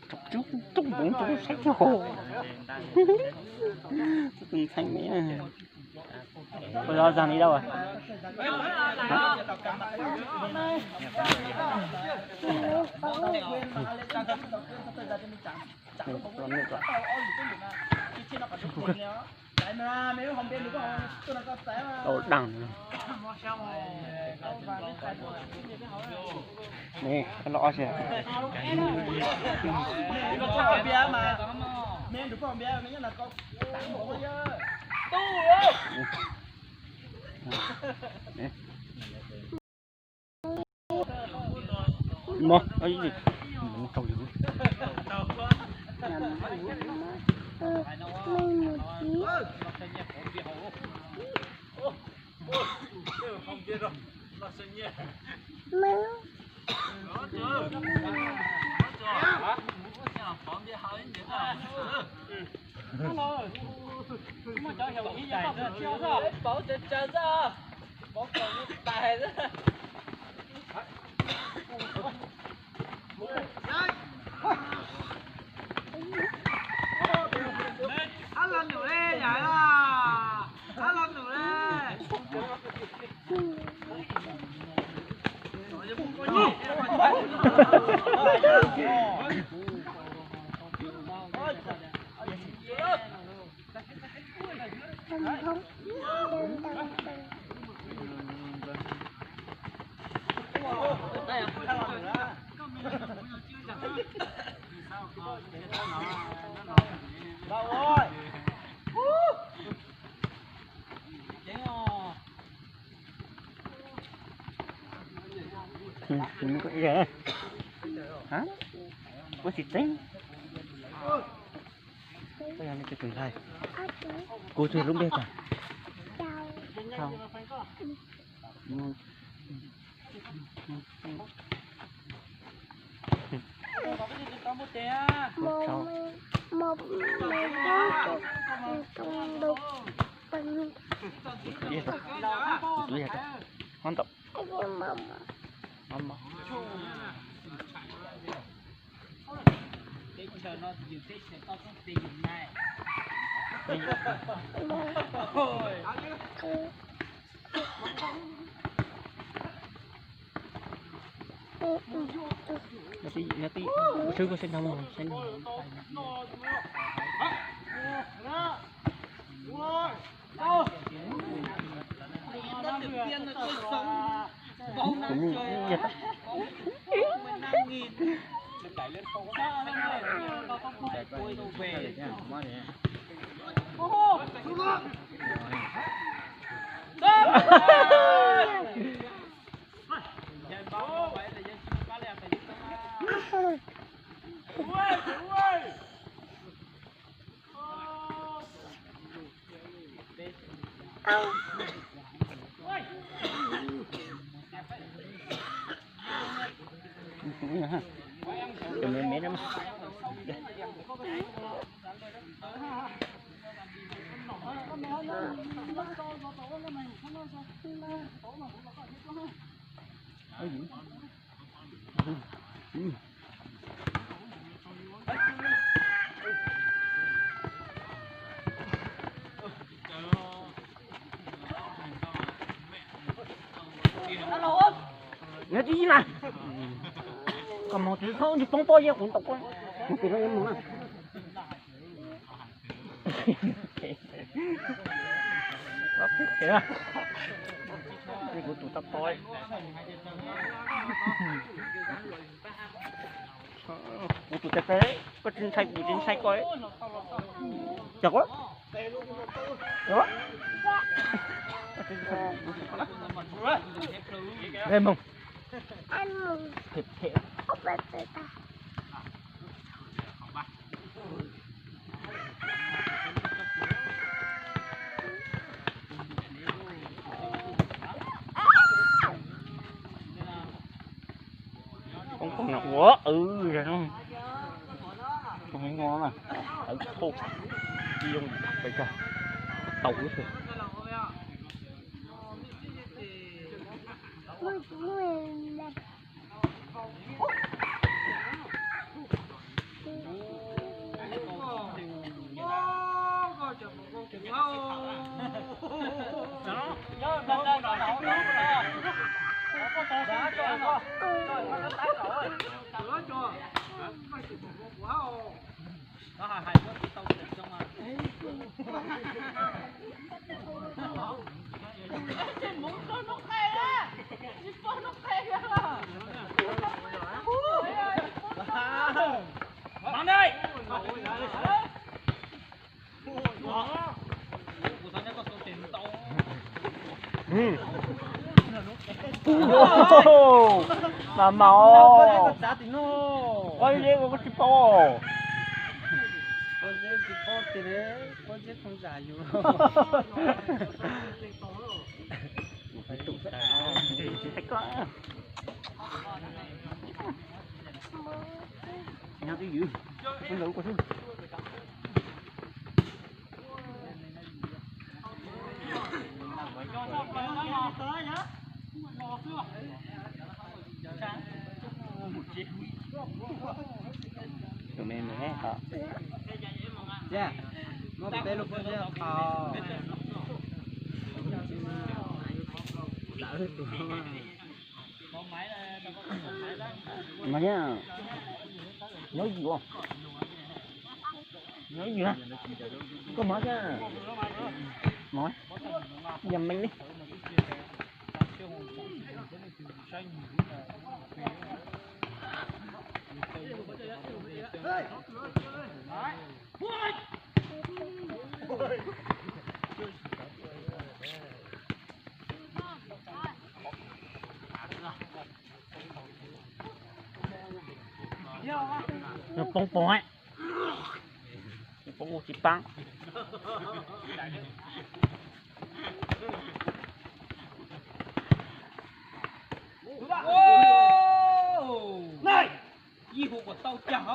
Coob coob npoov coob saib coob hau. Tus ntxhais me, ua zog zag li dab a? Tau daj. Los ob sab. Mog, ib, mus tau yus. Kuv tsis teb. Kuv tsuag lub npe tas. Ntau. Nyob tib, nyob tib, sawv koj sawv ntau, sawv ntau. Nyob tib si mas, kom mus tsis txhob tsis poob pob zeb kuv tau pob, mus pem no yuav mus na. Kuv tus tau pob, kuv tus tes tes, koj tsis ntshai kuv tsis ntshai koj. Cov, mus. Koob koob no ua, koob no na, tawv thauj, yoo pais kag, tau lub xwb. Mas mas, koj zeb koj tsis paub. Mas nyob yus, nyob yus, koj mov thiab. Mov, yog meej li. Poob poob, poob tsis paab. Ib hu kom tau cag.